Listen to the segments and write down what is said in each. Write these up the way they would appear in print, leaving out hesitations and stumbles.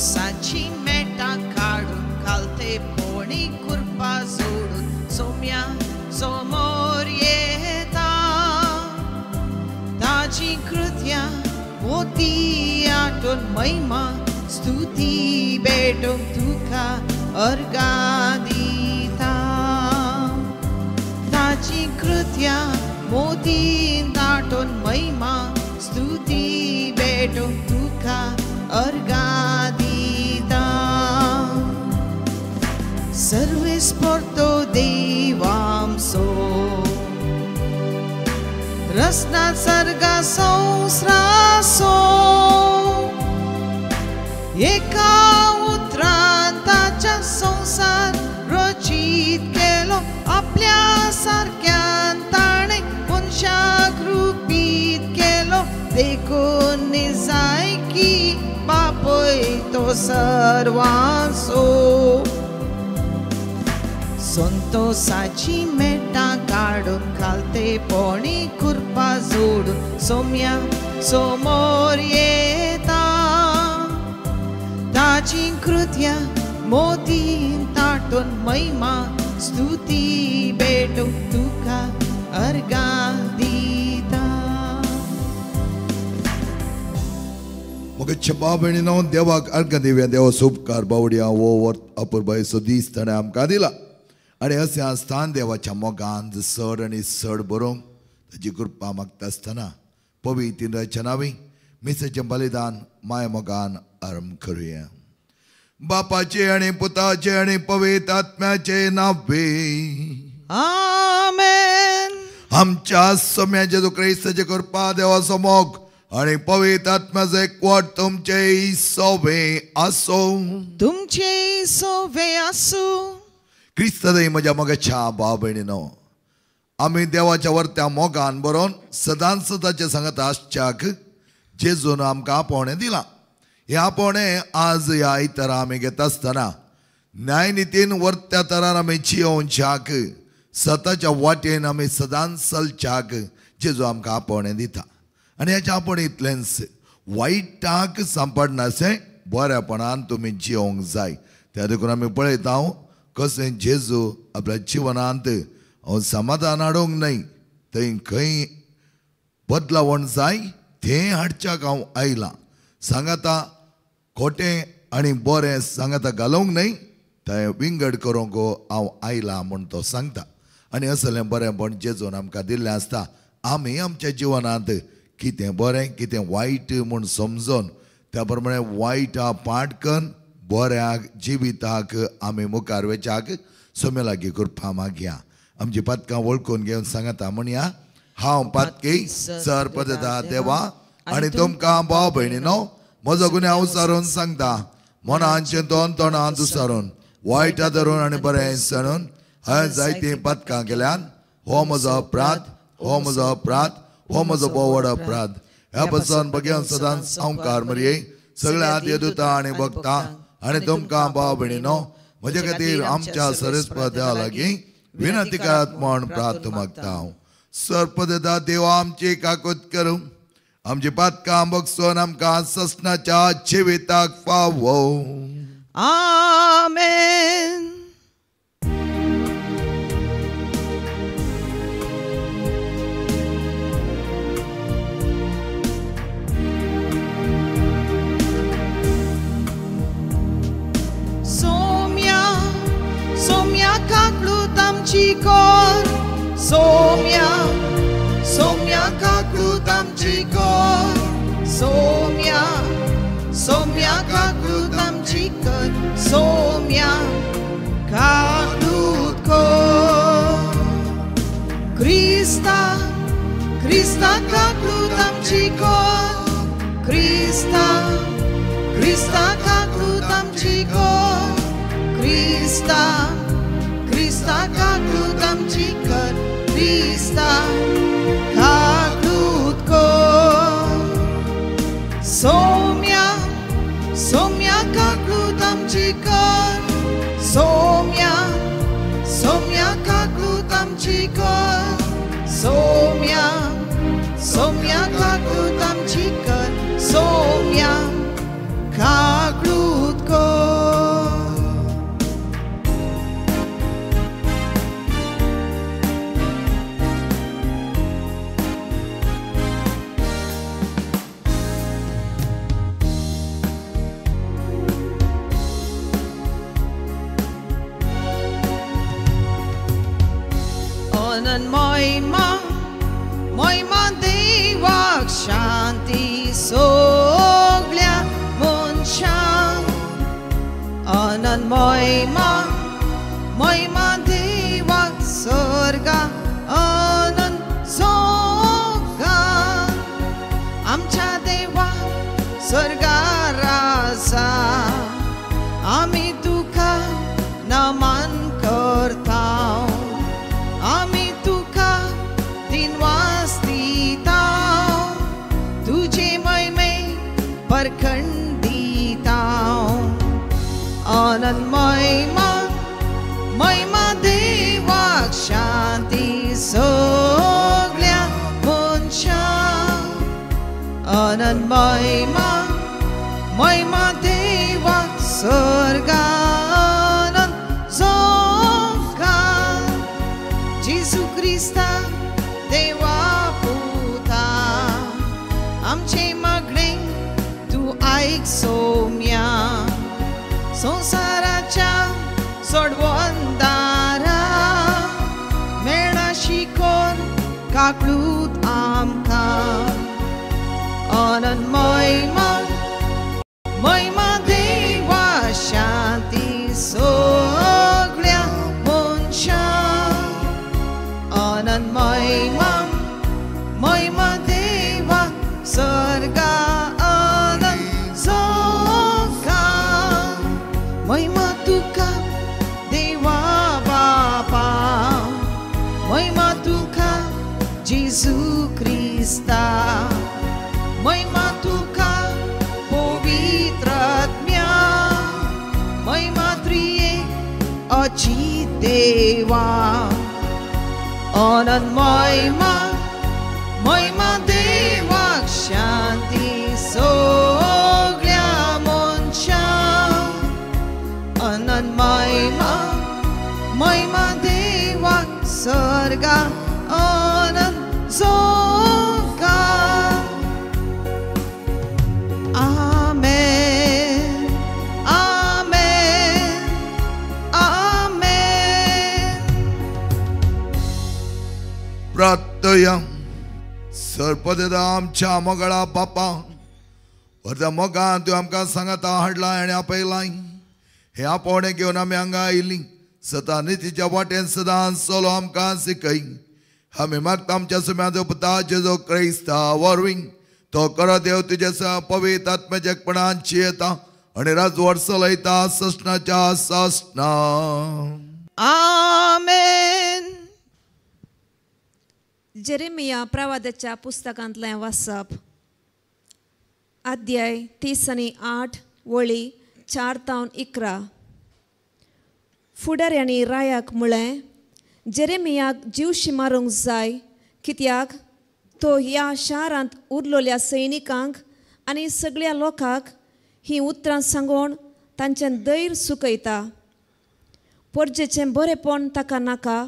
संतोषाची मेटां काडून घालते पोणी कुरपा जोडून सोम्या समोर येता. ताजी कृत्या मोती आटून महिमा स्तुती भेटूंक तुका अर्घां दिता. ताजी कृत्या मोती दाटून महिमा स्तुती भेटूंक तुका अर्घां दिता. सर्वेस्पोर्तो देवामसो रसना सर्गा संस्रासो एका उतरान ताच्या संवसार रचीत केलो आपल्या सारक्यान ताणें मनशाक रुपीत केलो देखून निजायकी बापय तो सर्वांचो. संतोषाची मेटां काडून घालते पोणी कुरपा जोडून सोम्या समोर येता. ताजी कृत्या मोती ताटून महिमा स्तुती भेटूंक तुका अर्घां दिता. मोगेच्या भाव भयणीनो, देवाक अर्घां दिवया. देवा उपकार बावड्या हो अपुरबायेचो दीस ताणें आमकां दिला आनी अशें स्थान देवाच्या मोगान चड आनी चड बरोवंक ताजी कृपा मागता आसतना पवित्र नांवी मिसाचें बलिदान माय मोगान आरंभ करुया. बापाचे आनी पुताचे आनी पवित्र आत्म्याचे नांवे आमेन. आमच्या सोम्या जेजू क्रिस्ताचे कृपा, देवाचो मोग आनी पवित्र आत्म्याचो एकवट तुमचे सोवे आसूं. तुमचे सोवे आसूं. क्रिस्तादय म्हज्या मोगाच्या भाव भयणीनो, आमी देवाच्या वर्त्या मोगान बरोवन सदांच सदांचे सांगता आसच्याक जेजून आमकां आपोवणें दिलां. हें आपोवणें आज ह्या आयतारा आमी घेता आसतना न्यायनितीन वर्त्या तरान आमी जियोवच्याक सताच्या वाटेन आमी सदांच चलच्याक जेजू आमकां आपोवणें दिता. आनी हेचें आपोवणें इतलेंच, वायटाक सांपडनाशें बऱ्यापणान तुमी जियोवंक जाय. त्या देखून आमी पळयता कशें जेजू आपल्या जिवनांत हांव समाधान हाडूंक न्हय, थंय खंय बदलावण जाय तें हाडच्याक हांव आयलां. सांगाता खोटें आनी बरें सांगाता घालूंक न्हय, तें विंगड करूंक हांव आयलां म्हूण तो सांगता. आनी असलें बरेंपण जेजून आमकां दिल्लें आसता. आमी आमच्या जिवनांत कितें बरें कितें वायट म्हूण समजून त्या प्रमाणे वायटा पाठ करून बऱ्याक जिविताक आमी मुखार वच्याक सोम्या लागीं कृपा मागया. आमची पातकां वळखून घेवन सांगता म्हणया, हांव पातकी सर पदता देवा आनी तुमकां भाव भयणीनो म्हजो गुन्यांव सारून सांगता. मनान चिंतून तोंडान दुसारून वायटा धरून आनी बरें सणून हांवें जायतीं पातकां केल्यान. हो म्हजो अपराध, हो म्हजो अपराध, हो म्हजो भोव व्हड अपराध. ह्या पसून बगेवन सदांच ओंकार मरये सगळ्या देवदूता आनी भक्ता आनी तुमकां भाव भयणीनो म्हजे खातीर आमच्या सरस्पत देवा लागीं विनंती करात म्हूण प्रार्थना मागता हांव. सर्पदेता देवा आमची काकूत करूं, आमची पातकां बगसून आमकां ससनाच्या जिविताक फावो. आमेन. सोम्या सोम्या काकलूत आमची कोर, सोम्या सोम्या काकलूत आमची कोर, सोम्या सोम्या काकलूत आमची कर, सोम्या काकलूत कोर. क्रिस्ता क्रिस्ता काकलूत आमची कोर, क्रिस्ता क्रिस्ता काकलूत आमची कोर, क्रिस्ता क्रिस्ता काकलूत आमची कर, क्रिस्ता काकलूत कोर. सोम्या सोम्या काकलूत आमची कर, सोम्या सोम्या काकलूत आमची कर, सोम्या सोम्या काकलूत आमची कर, सोम्या काकलूत अनंत महिमा महिमा देवाक शांती सगळ्या मनशांक अनंत महिमा महिमा देवाक स्वर्गा अनंत जोगाक आमच्या देवा स्वर्गार आसा आमी तुका नमन करता आमी तुका दिनवास दिता तुजे महिमे परखण दिता अनंत महिमा महिमा देवाक शांती सगळ्या मनशांक अनंत महिमा महिमा देवाक स्वर्गा अनंत जोगाक जेजू क्रिस्ता देवा पुता आमचे मागणें तूं आयक सोम्या संवसाराच्या सोडवंदारा मेळा शिकोर काकळूत आमकां अनंत महिमा महिमा देवा शांती सगळ्या मनशांक अनंत महिमा महिमा देवा स्वर्गा अनंत जोगाक महिमा तुका देवा बापा महिमा तुका जेजू क्रिस्ता महिमा तुका पवित्र आत्म्या महिमा त्रिएक अचित देवा अनंत महिमा महिमा देवाक शांती सगळ्या मनशांक अनंत महिमा महिमा देवाक स्वर्गा अनंत जोगाक आमेन आमेन आमेन. प्रार्थया. सरपदा आमच्या मोगळा बापा अर्द्या मोगान तूं आमकां सांगाता हाडलाय आनी आपयलाय हे आपोवणें घेवन आमी हांगा आयलीं सदां नितीच्या वाटेन सदां चलो आमकां शिकय. आमी मागता आमच्या सुम्याचो पुता जेजू क्रिस्ता वरवीं तो करो देव तुज्या पवित्र आत्म्याच्या एकपणान चियेता आनी राजवट चलयता ससनाच्या ससना. आमेन. जेरेमिया प्रवादाच्या पुस्तकांतलें वाचप अध्याय 38 वळी 4 तावन 11. फुडाऱ्यांनी रायाक म्हळें जेरेमियाक जिवशी मारूंक जाय कित्याक तो ह्या शारांत उरलेल्या सैनिकांक आनी सगळ्या लोकांक हीं उतरां सांगून तांचें धैर्य सुकयता. परजेचें बरेंपण ताका नाका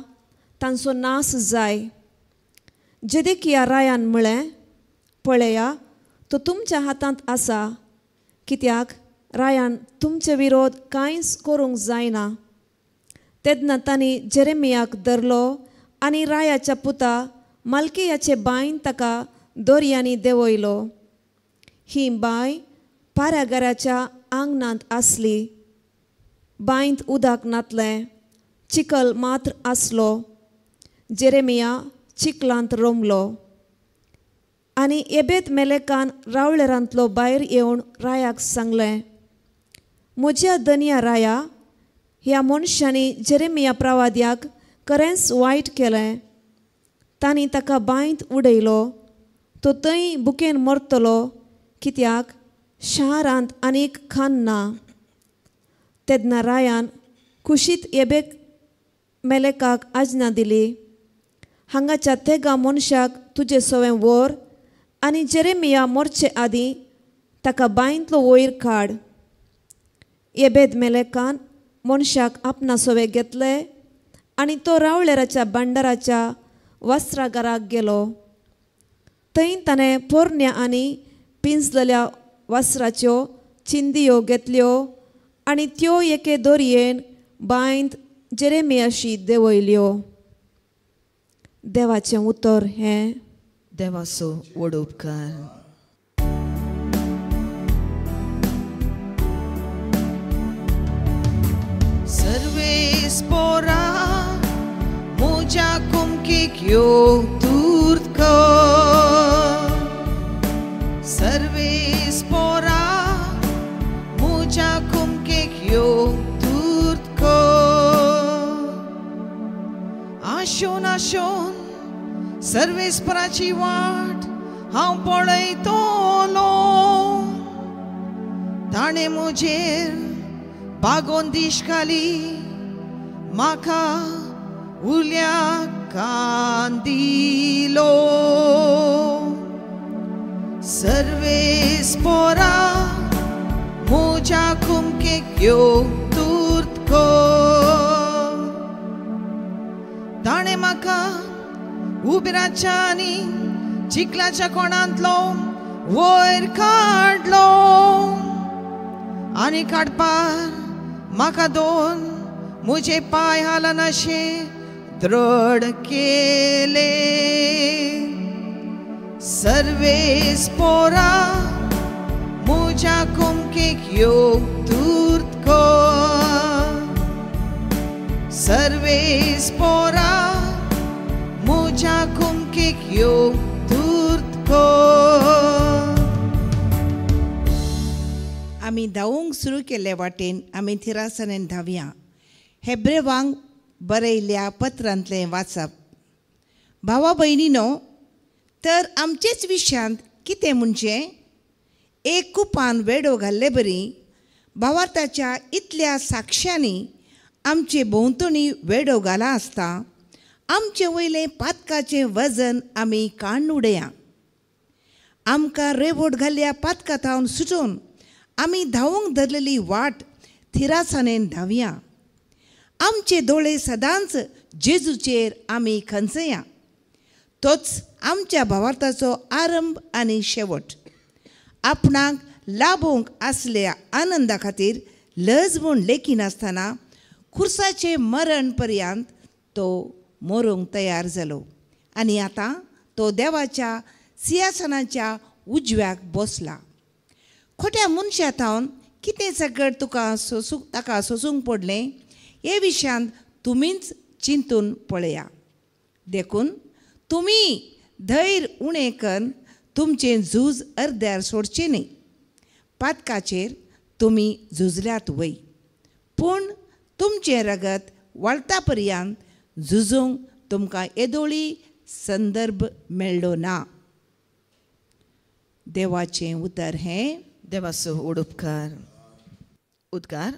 तांचो नास जाय. जेदेकिया रायान म्हळें पळया तो तुमच्या हातांत आसा कित्याक रायान तुमचे विरोध कांयच करूंक जायना. तेन्ना तांणी जेरेमियाक धरलो आनी रायाच्या पुता मालकियाचे बांयन ताका दोरयांनी देंवयलो. ही बांय पारागाराच्या आंगणांत आसली. बांयंत उदक नातलें, चिखल मात्र आसलो. जेरेमिया चिखलांत रोमलो आनी एबेद मेलेकान रावळेरांतलो भायर येवन रायाक सांगलें म्हज्या दनया राया ह्या मनशांनी जेरेमिया प्रवाद्याक खरेंच वायट केलें. तांणी ताका बांयत उडयलो तो थंय बुकेन मरतलो कित्याक शारांत आनीक खान ना. तेन्ना रायान कुशीत एबेद मेलेकाक आज्ञा दिली हांगाच्या तेगा मनशाक तुजे सवें व्हर आनी जेरेमिया मरचे आदीं ताका बांयतलो वयर काड. एबेद मेलेकान मनशाक आपणा सवें घेतले आनी तो रावळेराच्या भांडाराच्या वस्त्रागाराक गेलो. थंय ताणें पोरण्या आनी पिंजलेल्या वस्त्राच्यो चिंदियो घेतल्यो आनी त्यो एके दोरयेन बांयत जेरेमियाशी देंवयल्यो. देवाचें उतर हें देवाचो व्हड उपकार. सर्वेस पोरा म्हज्या कुमकेक यो तूर्त कर. सर्वेस पोरा म्हज्या कुमकेक यो तूर्त कर. आशोन आशोन सर्वेस्पराची वाट हांव पळयतलो. ताणें म्हजेर बागोवन दीश घाली, म्हाका उल्या कान दिलो. सर्वेस पोरा म्हज्या कुमकेक यो तूर्त कर. ताणें म्हाका उबेराच्या आनी चिखलाच्या कोणांतलो वयर काडलो आनी काडपार म्हाका दोन म्हजे पांय हालनाशे दृढ केले. सर्वेस पोरा म्हज्या कुमकेक यो तूर्त कर. सर्वेस पोरा म्हज्या कुमकेक यो तूर्त कर. आमी धांवूंक सुरू केल्ले वाटेन आमी थिरासणेन धांवया. हेब्रेवांक बरयल्ल्या पत्रांतलें वाचप. भावा भयणीनो, तर आमचेच विशयांत कितें म्हणचें, एक कुपान वेडो घाल्ले बरी भावार्थाच्या इतल्या साक्षांनी आमचे भोंवतणी वेडो घाला आसता आमचे वयलें पातकाचें वजन आमी काडून उडया. आमकां रेवोट घाल्ल्या पातका थावन सुटून आमी धांवूंक धरलेली वाट थिरासाणेन धांवया. आमचे दोळे सदांच जेजूचेर आमी खंचया. तोच आमच्या भावार्थाचो आरंभ आनी शेवट. आपणाक लाभोवंक आसल्या आनंदा खातीर लज म्हूण लेखिनासतना खुर्साचें मरण पर्यंत तो मरूंक तयार जालो आनी आतां तो देवाच्या सिंहासनाच्या उजव्याक बसला. खोट्या मनशा थावन कितें सगळें तुका सोसूंक ताका सोसूंक पडलें हे विशयांत तुमीच चिंतून पळया. देखून तुमी धैर्य उणें करून तुमचें झूज अर्द्यार सोडचें न्ही. पातकाचेर तुमी झुजल्यात वय, पूण तुमचें रगत वाळटा पर्यंत झुजूंक तुमकां येदोळी संदर्भ मेळ्ळो ना. देवाचें उतर हें देवाचो व्हड उपकार. उद्गार.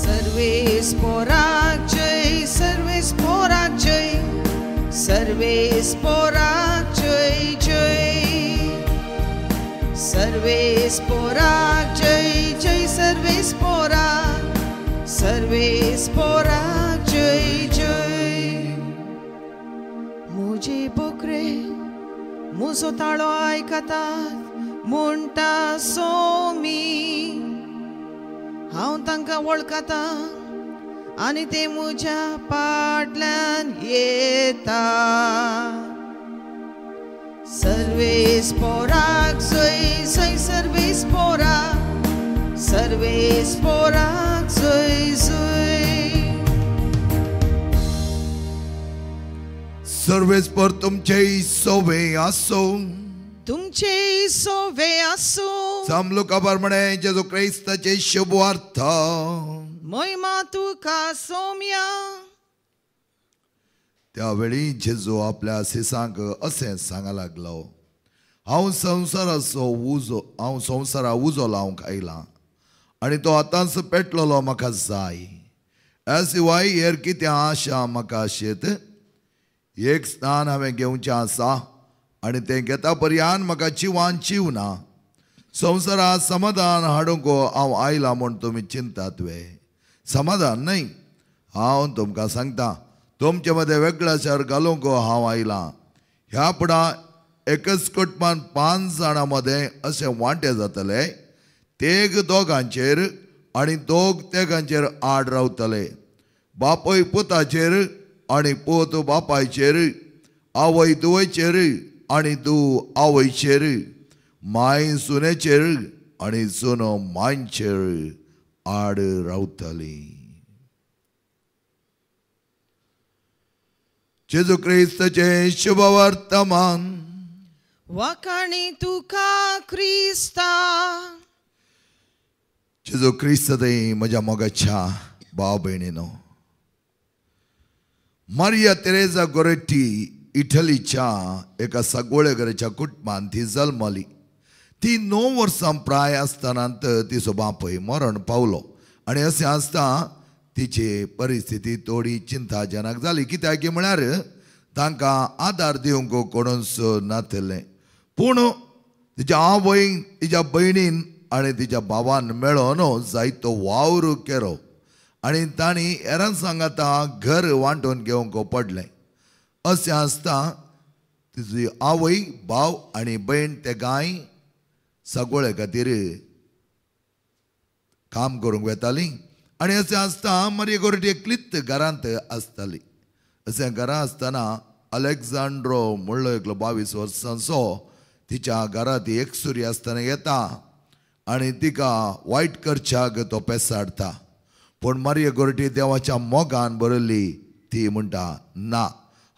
सर्वेस पोराक जय, सर्वेस पोराक जय, सर्वेस पोराक जय जय, सर्वेस पोराक जय जय, सर्वेस पोराक, सर्वेस पोराक जय जय. म्हजे बोकरे म्हजो ताळो आयकतात म्हणटा सोमी, हांव तांकां वळखता आनी ते म्हज्या फाटल्यान येता. सर्वेस पोराक जय जय, सर्वेस पोराक, सर्वेस पोराक जय जय. सर्वेस पोर तुमचे सोवे आसो, तुमचे सोवे आसो. सामलो काबार म्हणे जेजू क्रिस्ताचे शुभवार्थ. महिमा तुका सोम्या. त्यावेळी जेजू आपल्या शिसांक अशें सांगा लागलो, हांव संवसाराचो उजो, हांव संवसारा उजो लावंक आयलां आनी तो आतांच पेटलेलो म्हाका जाय. ह्या शिवाय हेर कितें आशा म्हाका शेत? एक स्नान हांवें घेवचें आसा आनी तें घेता पर्यान म्हाका जिवान जीव ना. संवसारात समाधान हाडूंक हांव आयलां म्हूण तुमी चिंतात वे? समाधान न्हय, हांव तुमकां सांगता, तुमचे मदें वेगळाचार घालूंक हांव आयलां. ह्या फुडां एकच कुटुंबान 5 जाणां मदें अशें वांटे जातले, तेग दोगांचेर आनी दोग तेगांचेर आड रावतले. बापूय पुताचेर आनी पूत बापायचेर, आवय धुवेचेर आनी धूव आवयचेर, माय सुनेचेर आनी सुनो मांयचेर आड रावतली. जेजू क्रिस्ताचें शुभवर्तमान. वाखाणी तुका क्रिस्ता. जेजू क्रिस्त थंय म्हज्या मोगाच्या भाव भयणीनो, मारिया तेरेजा गोरेटी इटलीच्या एका सगोळे घराच्या कुटुंबान ती जल्मली. ती 9 वर्सां प्राय आसतना तिचो बापूय मरण पावलो आनी अशें आसता तिची परिस्थिती थोडी चिंताजनक जाली. कित्याक म्हळ्यार तांकां आदार दिवंक कोणूच नासलें. पूण तिच्या आवयन, तिच्या भयणीन आनी तिच्या भावान मेळोन जायतो वावर केलो आनी तांणी हेरां सांगाता घर वांटून घेवंक पडलें. अशें आसता तिची आवय, भाव आनी भयण ते गाय सगळे खातीर काम करूंक वेताली आनी अशें आसता मारिया गोरेटी एकलीच घरांत आसताली. अशें घरांत आसतना अलेक्झांड्रो म्हणलो एकलो 22 वर्सांचो तिच्या घरांत एकसुरी आसतना येता आनी तिका वायट करच्याक तो पेसाडटा. पूण मारिया गोरेटी देवाच्या मोगान बरयल्ली. ती म्हणटा, ना,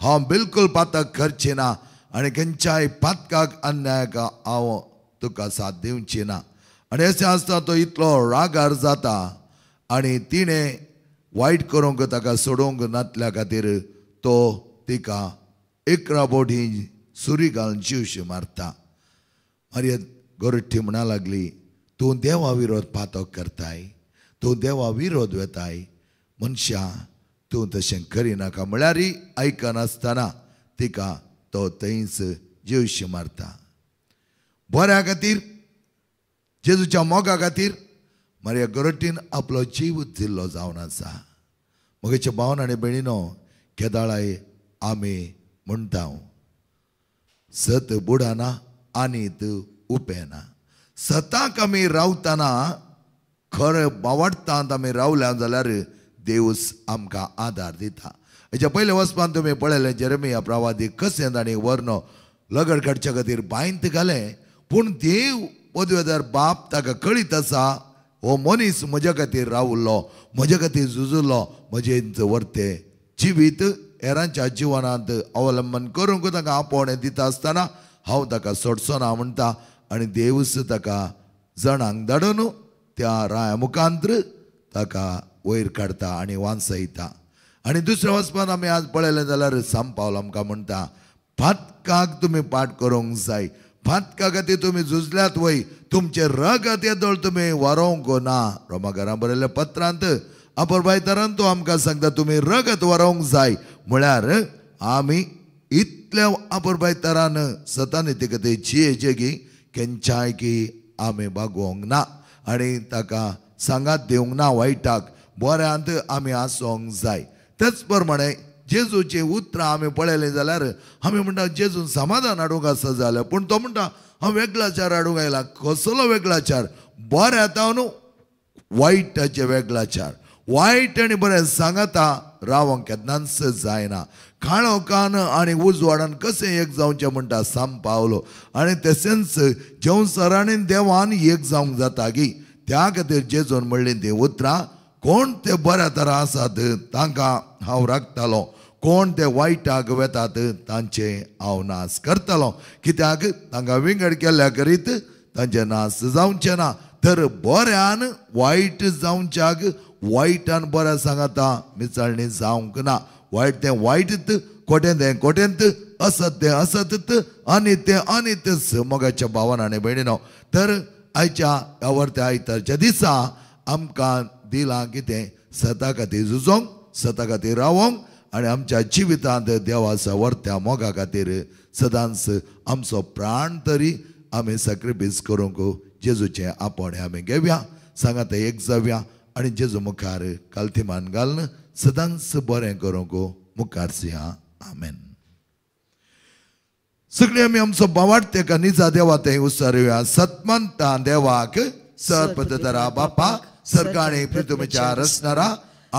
हांव बिलकूल पातक करची ना आनी खंयच्याय पातकाक अन्यायाक हांव तुका साथ दिवची ना. आनी अशें आसता तो इतलो रागार जाता आनी तिणें वायट करूंक ताका सोडूंक नातल्या खातीर तो तिका 11 बोटी सुरी घालून जीवशी मारता. मारिया गोरेटी म्हणा लागली, तूं देवा विरोध पातक करताय, तूं देवा विरोध वेताय, मनशा तूं तशें करिनाका. म्हळ्यारय आयकनासतना तिका तो थंयच जीवशी मारता. बऱ्या खातीर, जेजूच्या मोगा खातीर मारिया गोरेटीन आपलो जीव दिल्लो जावन आसा. म्हगेच्या भावन आनी भयणीनो, केदाळाय आमी म्हणटा सत बुडाना आनी उपेना. सताक आमी रावतना खरें बावडटांत आमी रावल्या जाल्यार देवूच आमकां आदार दिता. हेच्या पयले वचपान तुमी पळयलें जेरेमिया प्रवादी कशें तांणी वर्ण लगड काडच्या खातीर बांयत घालें. पूण देव पदवेदार बाप ताका कळीत आसा, हो मनीस म्हज्या खातीर रावल्लो, म्हज्या खातीर झुजुल्लो, म्हजें वर्ते जिवीत हेरांच्या जिवनांत अवलंबन करूंक ताका आपोवणें दिता आसतना हांव ताका सोडचो ना म्हणटा आनी देवूच ताका जणांक धाडून त्या राया मुखांत्र ताका वयर काडटा आनी वांचयता. आनी दुसऱ्या वचपान आमी आज पळयलें जाल्यार सांपावल आमकां म्हणटा, पातकाक तुमी पाठ करूंक जाय, पातका खातीर तुमी झुजल्यात वय, तुमचें रगत येदोळ तुमी वारोवंक ना. रोमा घरां बरयल्ल्या पत्रांत अपुरबायतारान तो आमकां सांगता, तुमी रगत वारोवंक जाय. म्हळ्यार आमी इतल्या अपुरबायतारान सतानी तिका ते जियेचे की केन्नाय की आमी बागोवंक ना आनी ताका सांगात दिवंक ना वायटाक, बऱ्यांत आमी आसोंक जाय. तेच प्रमाणे जेजूची उतरां आमी पळयलीं जाल्यार आमी म्हणटा जेजून समाधान हाडूंक आसा जाल्यार, पूण तो म्हणटा हांव वेगळाचार हाडूंक आयला. कसलो वेगळाचार? बऱ्या न्हू वायटाचे वेगळाचार. वायट आनी बरें सांगाता रावंक केन्नाच जायना. काळोखान आनी उजवाडान कशें एक जावचें म्हणटा सांग पावलो. आनी तशेंच जेवसरांनी देवान एक जावंक जाता की त्या खातीर जेजून म्हणलीं तीं उतरां, कोण ते बऱ्या तरा आसात तांकां हांव राखतालो, कोण ते वायटाक वेतात तांचे हांव नाश करतालो. कित्याक तांकां विंगड केल्ल्या करीत तांचे नाश जावचें ना. तर बऱ्यान वायट जावच्याक वायटान बऱ्या सांगाता मिसळणी जावंक ना. वायट तें वायटत, खोटें तें खोटेंत, असत तें असत, आनी तें आनी तेच. मोगाच्या भावान आनी भयणीनो, तर आयच्या ह्या वर्त्या आयतारच्या दिसा आमकां दिलां कितें? सता खातीर झुजोंक, सता खातीर रावोंक आनी आमच्या जिवितांत देवाच्या वर्त्या मोगा खातीर सदांच आमचो प्राण तरी आमी सॅक्रिफायस करूंक जेजूचें आपोवणें आमी घेवया. सांगात एक जावया आनी जेजू मुखार कालथिमान घालून सदांच बरें करूंक मुखार सिया. आमेन. सगळीं आमी आमचो बावाट तेका निजा देवा थंय उसरुया. सतमंता देवाक सरपतरा बापा सर्गाणी पृथ्वीच्या रचणारा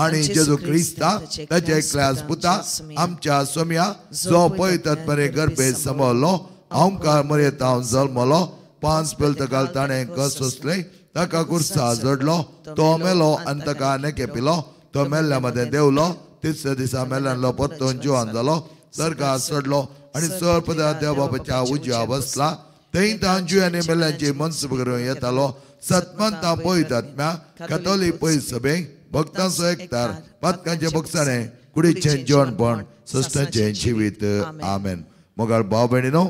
आणि जेजू क्रिस्ता ताचे एकल्याच पुता आमच्या सोम्या जो पवित्र गर्भे समवलो अंकार मरेतावन जल्मलो 5 पेलतकाल ताणें कस सोंसले ताका कुर्सा जोडलो तो मेलो आनी ताका नेके पिलो तो मेल्ल्या मदें देंवलो तिसऱ्या दिसा मेल्ल्यानलो परतून जिवान जालो सर्गार चडलो आनी सर्पदा देव बाबाच्या उजव्या बसला थंय तां जिव्यांनी मेल्ल्यांची मनसुब करून येतालो सतमंता पवित्र आत्म्या कथोलीक पवित्र सभेक भक्तांचो एकतार पातकांचें भोगसाणें कुडीचें जिवनपण सश्टाचें जिवीत आमेन. मोगाळ भाव भयणीनो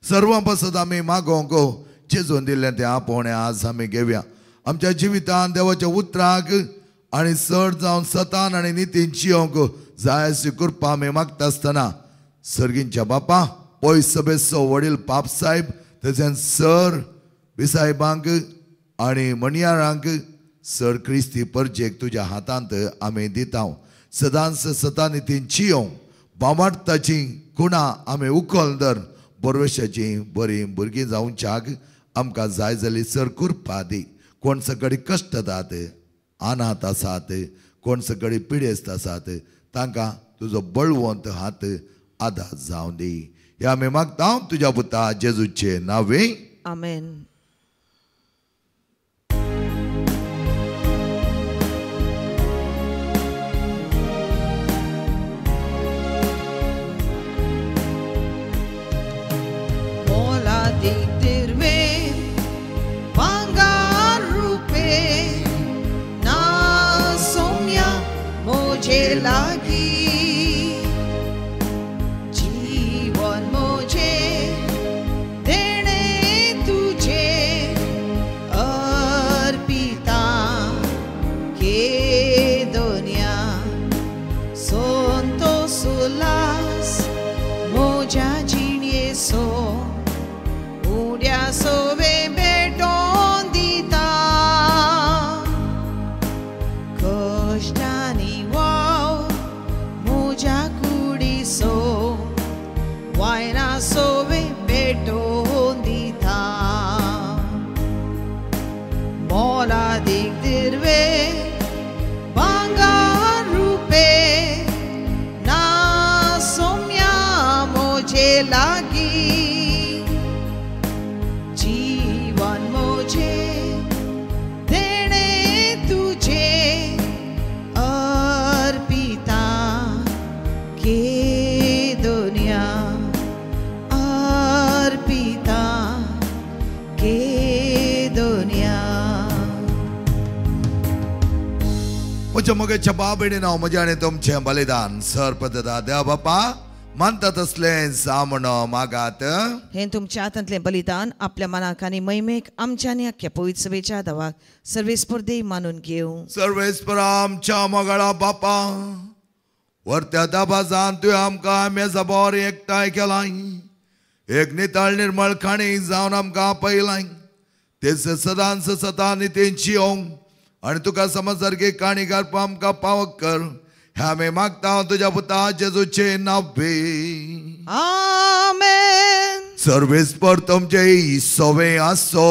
सर्वां पासत आमी मागोवंक जेजून दिल्लें तें आपोवणें आज आमी घेवया. आमच्या जिवितान देवाच्या उतराक आनी चड जावन सतान आनी नितीन जियोंक जाय अशी कृपा आमी मागता आसतना सर्गींच्या बापा पयस सभेचो वडील पाप साहेब तशेंच सर विसायबांक आनी मणयारांक सर क्रिस्ती परजेक तुज्या हातांत आमी दिता. सदांच सता नितीन जियोंक बामार्ताची गुणां आमी उखल धर बरवेशाची बरीं भुरगीं जावच्याक आमकां जाय जाली सर कृपा दी. कोण सगळी कश्टतात अनाथ आसात कोण सगळी पिडेस्त आसात तांकां तुजो बळवंत हात आदार जावं दी. हे आमी मागता तुज्या पुता जेजूचे नांवे आमेन. लागी जीवन मुझे देणे तुझे अर्पिता के दुनिया संतोष उल्हास मोजा जिणेसो उड्या सोवे भेटोन दिता कश्टांनी वायना सोवे भेटोन दिता मोलादीक दिर्वे भांगर रुपे ना सोम्या मोजे लागी जीवन मोजे देणे तुझे अर्पिता के दुनिया अर्पिता के दुनिया. म्हज्या मोगेच्या बाप भयणीनो म्हजें आनी तुमचें बलिदान सर्पदा देव बापा मानता तसलें जावं मागात. हें तुमच्या हातांतलें बलिदान आपल्या मनाक आनी महिमेक आमच्या आनी अख्ख्या पवित्र सभेच्या देवाक सर्वेस्पर देव मानून घेवं. सर्वेस्पर आमच्या मोगाळा बापा वरत्या दबाजान तुवें आमकां मेजा बोर एकठांय केलाय एक नितळ निर्मळ खाणी जावन आमकां आपयलाय तेच सदांच सता नितीन जियोंक आनी तुका समज सारकी काणी घालपा आमकां पावक कर. हे आमी मागता तुज्या पुता जेजूचे नांवे आमेन. सर्वेस्पर तुमचे सोवे आसो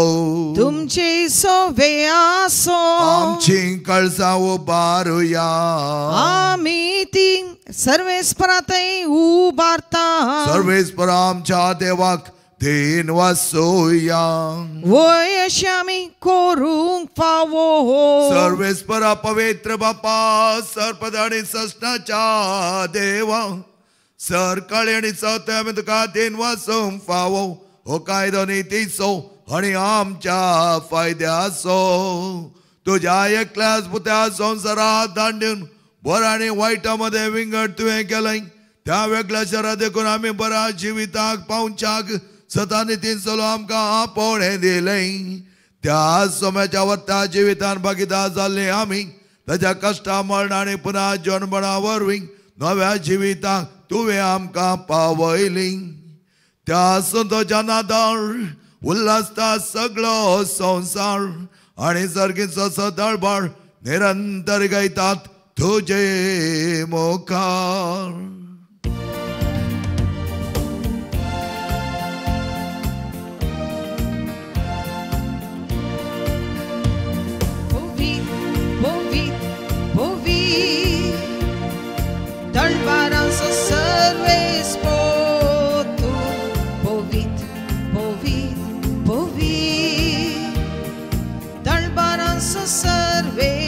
तुमचे सोवे आसो आमची कळसां उबारुया आमी ती सर्वेस्परातय उबारता सर्वेस्पर आमच्या देवाक then वासोया वय अशें आमी करूंक फावो. सर्वेस्परा पवित्र बापा सर्पद आनी सस्नाच्या देवा सर काळी आनी चवथ्या आमी तुका then वासूंक फावो हो कायदो नितीचो आनी आमच्या फायद्याचो. तुज्या एकल्याच पुत्या संवसारात दांडून बऱ्या आनी वायटा मदें विंगड तुवें केलें त्या वेगळ्या शरा देखून आमी बऱ्या जिविताक पावच्याक सता नितीन चलो आमकां आपोवणें दिलें. त्या सोम्याच्या वता जिवितान भागिदार जाल्ले आमी ताच्या कश्टा मरण आनी पुनः जन्मणा वरवीं नव्या जिविताक तुवें आमकां पावयली. त्या संतोच्या नादार उल्हासता सगळो संवसार आनी सर्गीचो सदळबाळ निरंतर गायतात तुजे मुखार.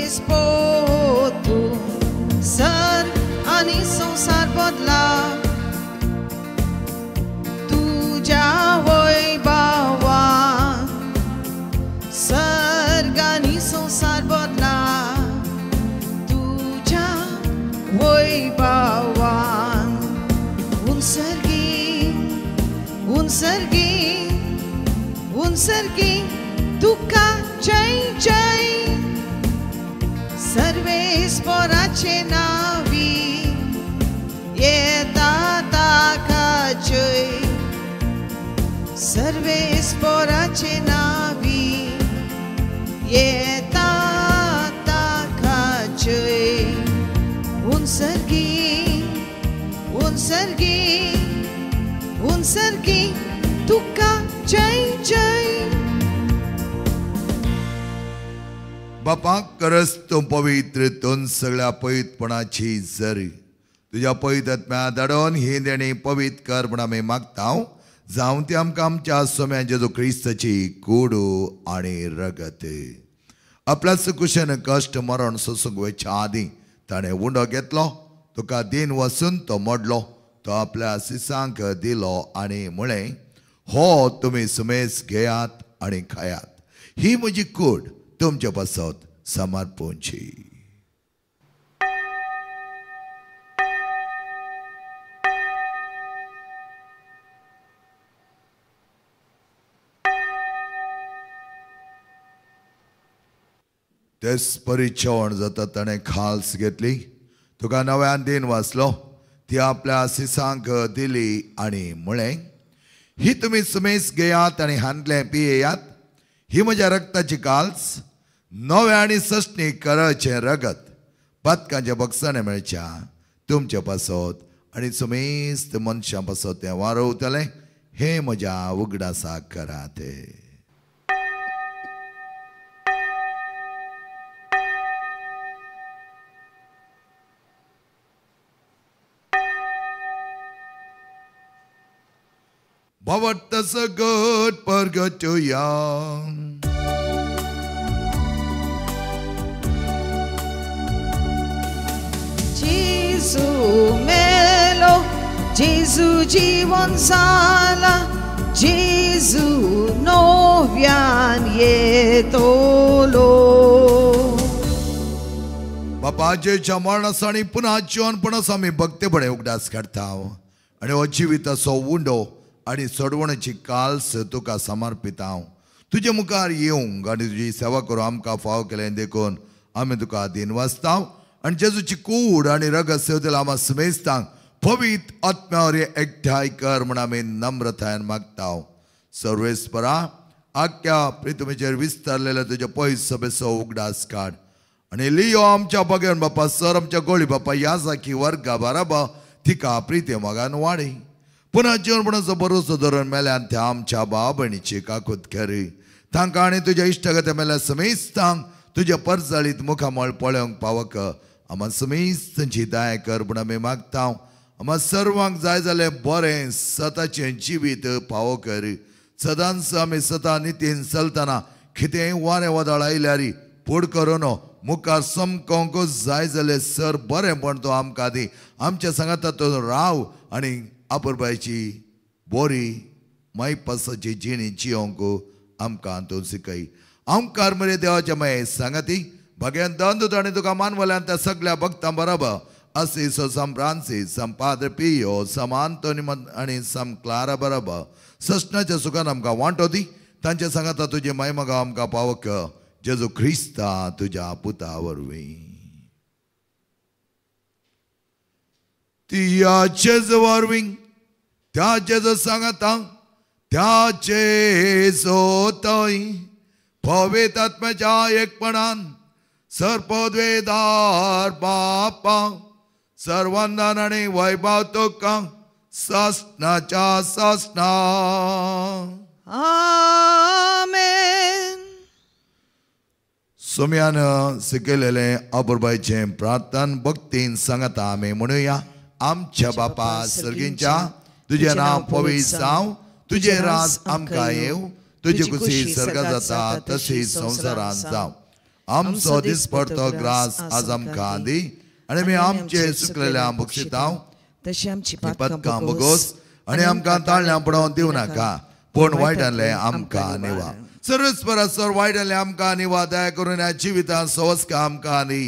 सर्वेस्पोर तूं सर आनी संवसार बदला तुज्या वैभवान सर्ग आनी संवसार बदला तुज्या वैभवान उनसर्गी उनसर्गी उनसर्गी तुका जय जय सर्वेस्पोराचे नावी येता ताका जय सर्वेस्पोराचे नावी येता ताका जय उनसर्गी उनसर्गी उनसर्गी तुका जय जय. बापा करस तूं पवित्र तूं सगळ्या पवित्रपणाची जरी तुज्या पवित्र आत्म्या धाडून ही देणी पवित्र कर म्हूण आमी मागता जावं ती आमकां आमच्या सोम्या जेजू क्रिस्ताची कुडू आनी रगत. आपल्या सुकुशेन कश्ट मरण सोसूंक वयच्या आदीं ताणें उंडो घेतलो, तुका दीन वसून तो मोडलो, तो आपल्या सिसांक दिलो आनी म्हळें, हो तुमी सुमेस घेयात आनी खायात, ही म्हजी कूड तुमचे पासत समर्पूंची. तेच परी जेवण जाता ताणें खाल्स घेतली, तुका नव्यान दीन वाचलो, ती आपल्या सिसांक दिली आनी म्हळें, ही तुमी सुमेस घेयात आनी हांतलें पियेयात, ही म्हज्या रक्ताची काल्स, नव्या आनी सस्नी कराचें रगत, पातकांच्या बक्षाणें मेळच्या तुमचे पासत आनी सुमेस्त मनशां पासत तें वारवतलें, हें म्हज्या उगडासाक करात. भवत सगट परगटया. जेजू मेलो, जेजू जीवन जाला, जेजू नव्यान येतलो. बापा जेच्या मरणाचो आनी पुन्हा जिवनपणाचो आमी भक्तेपणे उगडास काडता आनी हो जिविताचो उंडो आनी सोडवण्याची काल्स तुका समर्पिता हांव. तुजे मुखार येवंक आनी तुजी सेवा करूं आमकां फाव केलें देखून आमी तुका दीन वाचता आनी जेजूची कूड आनी रगत सेवतल्या आमा समेस्तांक पवित्र आत्म्यावर एकठांय कर म्हूण आमी नम्रतायेन मागता. सर्वेस्परा आख्या प्रितमेचेर विस्तारलेल्या तुज्या पयस सभेचो उगडास काड आनी लियो आमच्या बगेन बापा सर आमच्या गोळी बापा ह्या सारकी वर्गा बाराबा तिका प्रिती मोगान वाडी पुन्हा जिवनपणाचो भरोसो धरून मेल्यान त्या आमच्या भाव भयणीची काकूत करी तांकां आनी तुज्या इश्टागते मेल्या समेस्तांक तुज्या परजळीत मुखामळ पळोवंक पावक आमा समेस्तांची दया कर म्हूण आमी मागता. आमा सर्वांक जाय जालें बरें सताचें जिवीत पावो कर. सदांच आमी सता नितीन चलतना कितेंय वारें वादळ आयल्यार पोड करून मुखार समकोंक जाय जालें सर बरें पण तो आमकां दी. आमच्या सांगाता तो राव आनी आपुरबायची बोरी मायपासाची जिणी जियोंक आमकां तूं शिकय. आमकार मरे देवाच्या माये सांगाती भगेन दंद आनी तुका मानवल्यान त्या सगळ्या भक्तां बरोबर असिसो सम फ्रांसीस सम पाद्र पियो सम आंतोनी आनी सम क्लारा बरोबर सस्नाच्या सुखान आमकां वांटो दी. तांच्या सांगाता तुजी मायमगा आमकां पावक जेजू क्रिस्ता तुज्या पुता वरवीं. त्या जेजू वरवीं त्या जेजू सांगाता त्या जेजू पवित्र आत्म्याच्या एकपणान सर्पद्वेदार बापा सर्वांदान आनी वैभव तुका सासणाच्या सासणा. आमेन. सोम्यान शिकयलेलें अपुरबायचें प्रार्थन भक्तीन सांगता आमी म्हणुया. आमच्या बापा सर्गींच्या तुजें नांव पवित्र जावं, तुजें राज आमकां येवं, तुजी खुशी सर्गांत जाता तशी संवसारांत जावं. आमचो दिसपडतो ग्रास आज आमकां दी आनी आमी आमचे चुकलेल्या बक्षितांव तशी आमची पदकां बगोस आनी आमकां ताळल्यां पडोवन दिवं नाका पूण वायटांतलें आमकां निवा. सर्वेस्परा सर वायटांतलें आमकां निवा दया करून ह्या जिवितांत सवस्का आमकां दी.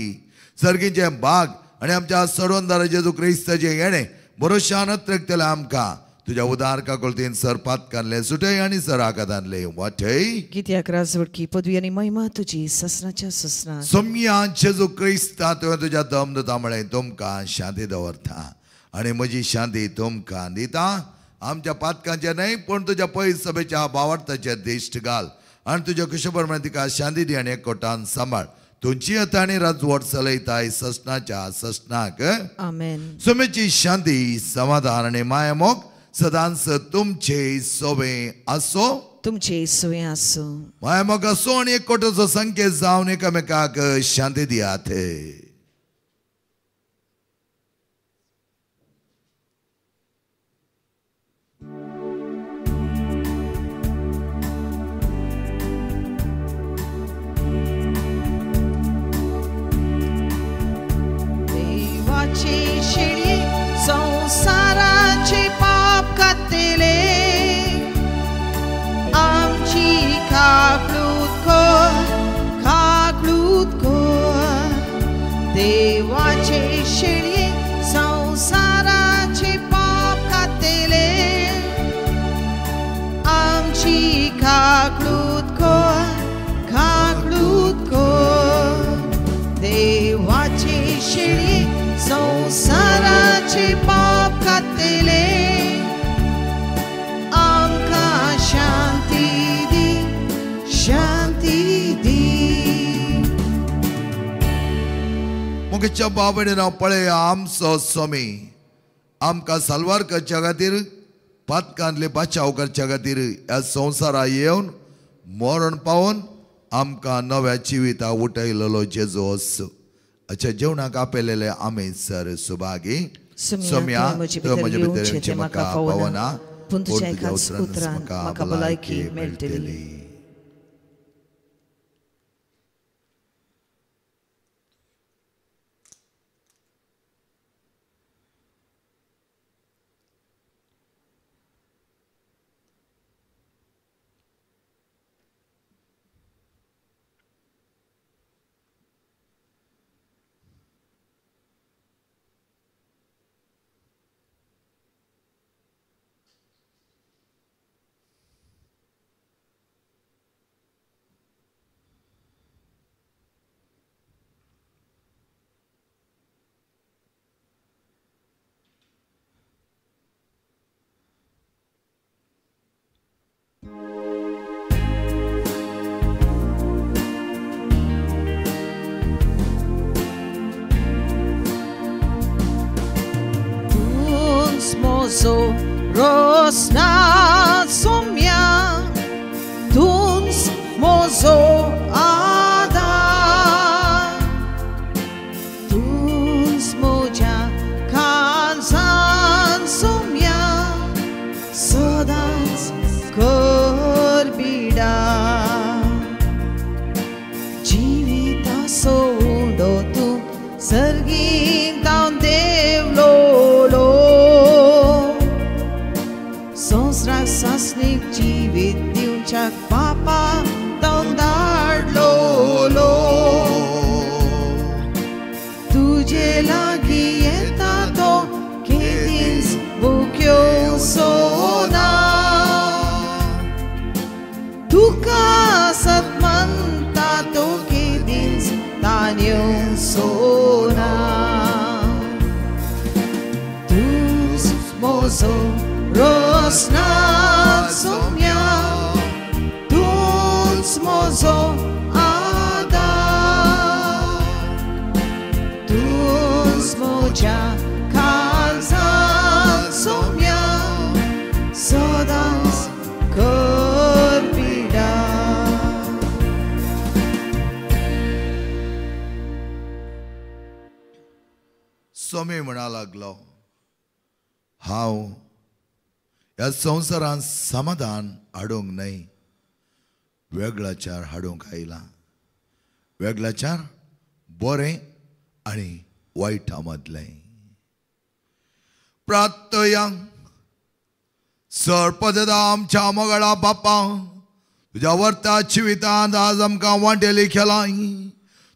सर्गीचें भाग आनी आमच्या सर्वंदार जेजू क्रिस्ताचें येणें भरोशान अत्रेकतलें आमकां तुज्या उदार काकुळतीन सर पातकांतलें सुटय आनी सर आकादांतलें वाटय. कित्याक राजवटकी पदवी आनी महिमा तुजी ससनाच्या ससना. सोम्या जेजू क्रिस्ता तुवें तुज्या दम दिता म्हळें तुमकां शांती दवरता आनी म्हजी शांती तुमकां दिता. आमच्या पातकांचेर न्हय पूण तुज्या पयस सभेच्या भावार्थाचेर दिश्ट घाल आनी तुज्या कुशप्रमाणे तिका शांती दी आनी एकवटान सांबाळ. तुमची आतां आनी राजवट चलयताय ससनाच्या ससनाक. आमेन. सोमेची शांती समाधान आनी मायामोग सदांच तुमचे सोवे आसो. तुमचे सोवे आसो. मायामोग आसो आनी एकवटाचो संकेत जावन एकामेकाक शांती दियात. देवाची शेळी संसाराचे पाप कातले आमची काकळूत कर काकळूत कर. देवाचे शेळी संसाराचे पाप कातले आमची काकळूत कर काकळूत कर. देवाचे शेळी संसाराचे पाप कातले आमकां शांती दी शांती दी. मुगेच्या बाबडीन हांव पळया आमचो स्वामी आमकां साल्वार करच्या खातीर पातकांतले बाचाव करच्या खातीर ह्या संवसारा येवन मरण पावोवन आमकां नव्या जिविता उठयलेलो जेजूस. अच्छा जेवणाक आपयलेले आमी सर सुभागी. सोम्या तुवें म्हजे भितर येवचें म्हाका पावना पूण तुज्या एकाच उतरान म्हाका भलायकी मेळटली. Mozo rosna sumya tuns mozo ada tuns moja kansan sumya sodans korbida jivita sondo tu sargin taun devlolo Sasnik जीवित दिवच्याक पापा तावन धाडलोलो तुजे लागीं येता तो केदींच भुक्यो सोना तुका सतमंता तो केदींच तान्यो सोना तूं mojo Rosna sumya tuns mozo ada tuns moja kalzan sumya sodans korbida. स्वामी म्हणा लागलो हांव ह्या संवसारांत समाधान हाडूंक न्हय वेगळाचार हाडूंक आयला. वेगळाचार बरें आनी वायटा मदलें. प्रार्थया. सरपदा आमच्या मोगळा बापा, तुज्या वर्ता जिवितांत आज आमकां वांटेली केलां.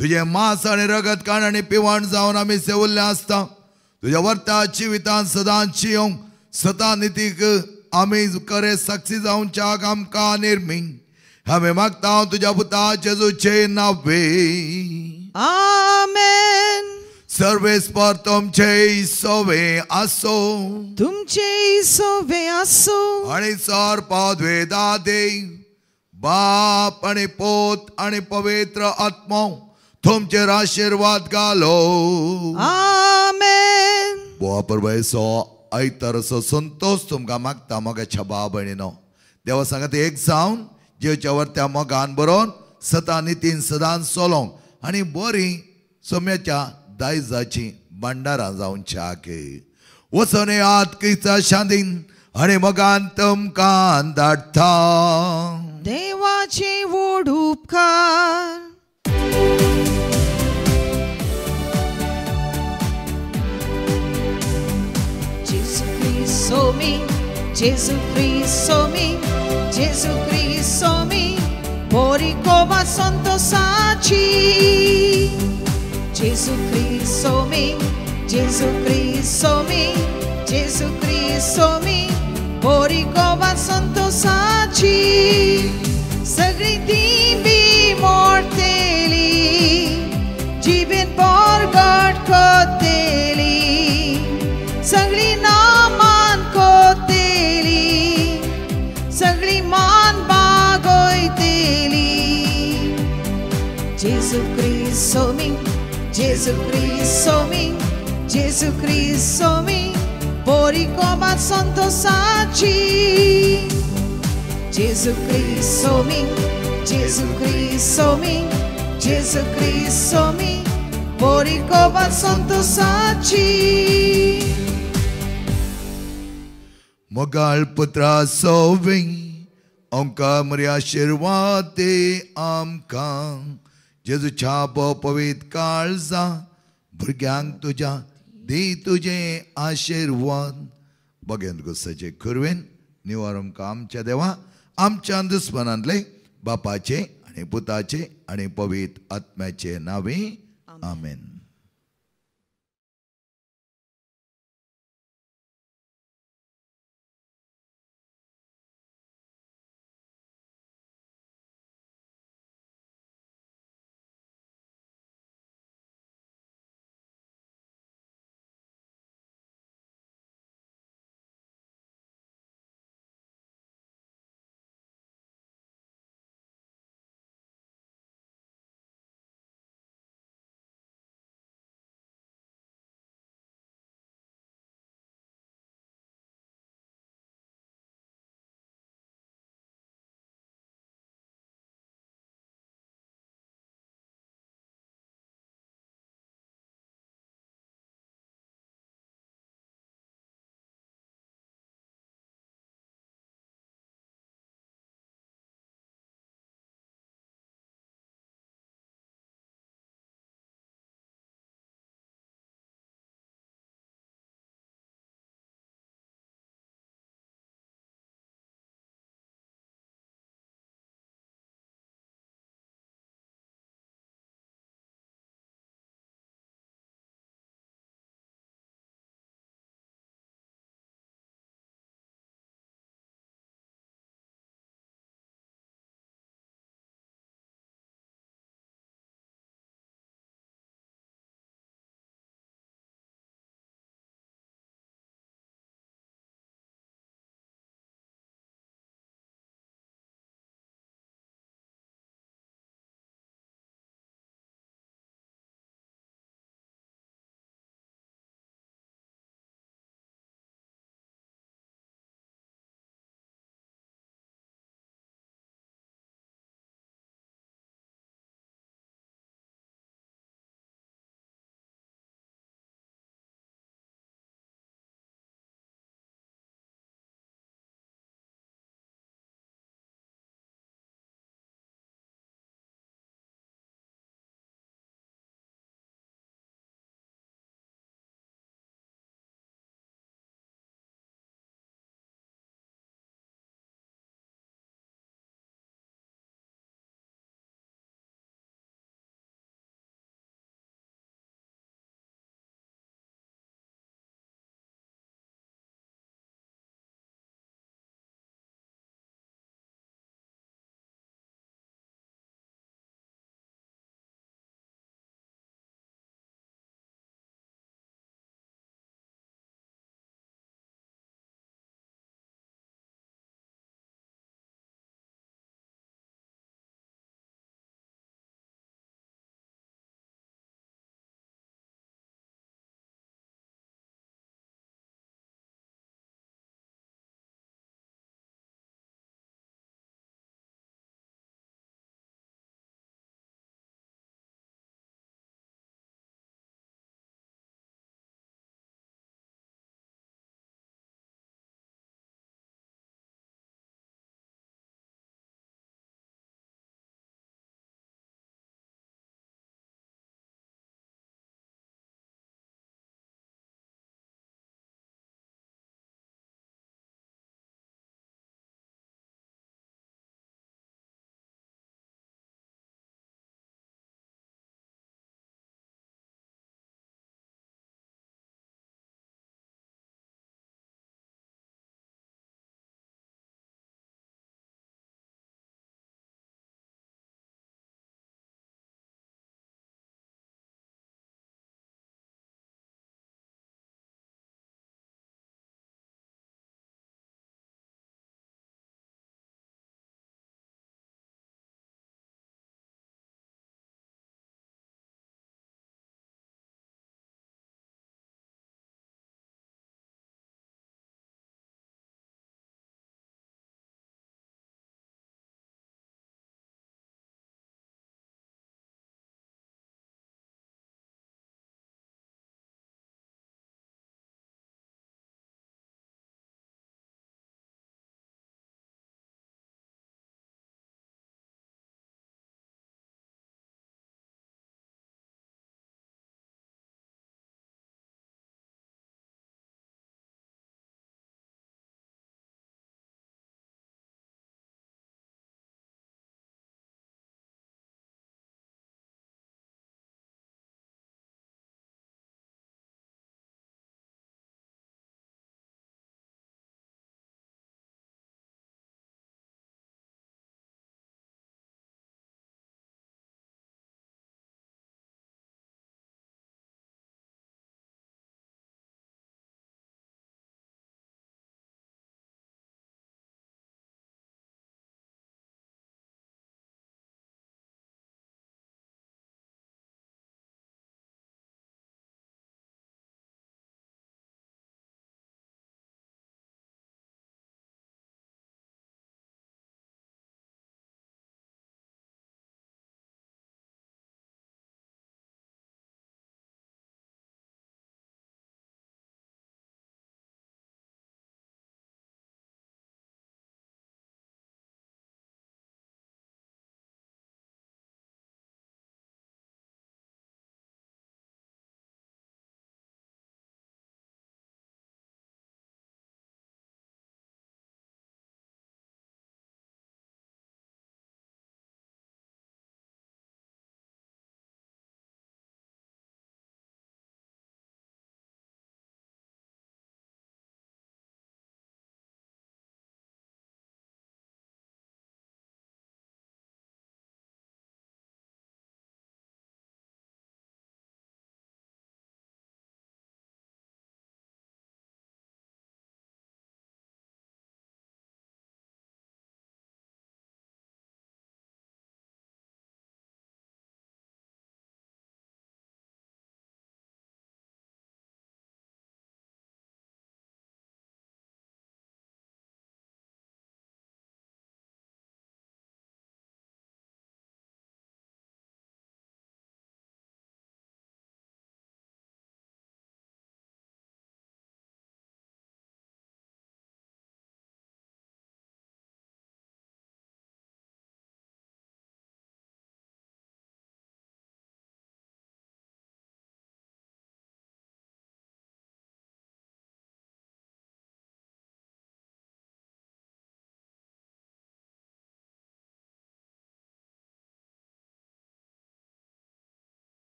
तुजें मांस आनी रगत काण आनी पिवण जावन आमी सेवल्लें आसता. तुज्या वर्ता जिवितांत सदांच येवंक सता नितीक आमी करे साक्षी जावच्याक आमकां निर्मी. आमी मागता तुज्या पुता जेजूचे नावे. आमेन. सर्वेस्पर तुमचे सोवे आसो. तुमचे सोवे आसो. आनी सर पदवेदा देव बाप आनी पोत आनी पवित्र आत्मो तुमचेर आशिर्वाद घालो. आमेन. बोवा परबेचो आयतारचो संतोश तुमकां मागता मोगाच्या भाव भयणीनो. देवा सांगता एक जावन जेवच्या वरत्या मोगान बरोवन सता नितीन सदांच चलोंक आनी बरी सोम्याच्या दायजाची भांडारां जावच्याक. वचोन येयात क्रिस्ता शांतीन आनी मोगान तुमकां धाडटा. देवाचे व्हड उपकार. Gesù Cristo mi, Gesù Cristo mi, Gesù Cristo mi, Boricova Santo Saci. Gesù Cristo mi, Gesù Cristo mi, Gesù Cristo mi, Boricova Santo Saci. सगळी दिंबी मोडतेली, जिबेन परगट कोतेली, सगळी नामान कोतेली, सगळी मान बागोयतेली. Gesù Cristo mi, Gesù Cristo mi, Gesù Cristo mi, Boricova Santo Saci. Gesù Cristo mi, Gesù Cristo mi, Gesù Cristo mi, Boricova Santo Saci. मोगाळ पुत्रा सोवे आमकां मरे आशिर्वाद दे आमकां. जेजूच्या पवित्र काळजा भुरग्यांक तुज्या दी तुजें आशिर्वाद. बगेन गुस्साचे कुरवेन निवार आमकां आमच्या देवा आमच्या दुस्मनांतले बापाचे आनी पुताचे आनी पवित्र आत्म्याचे नावे. आमेन.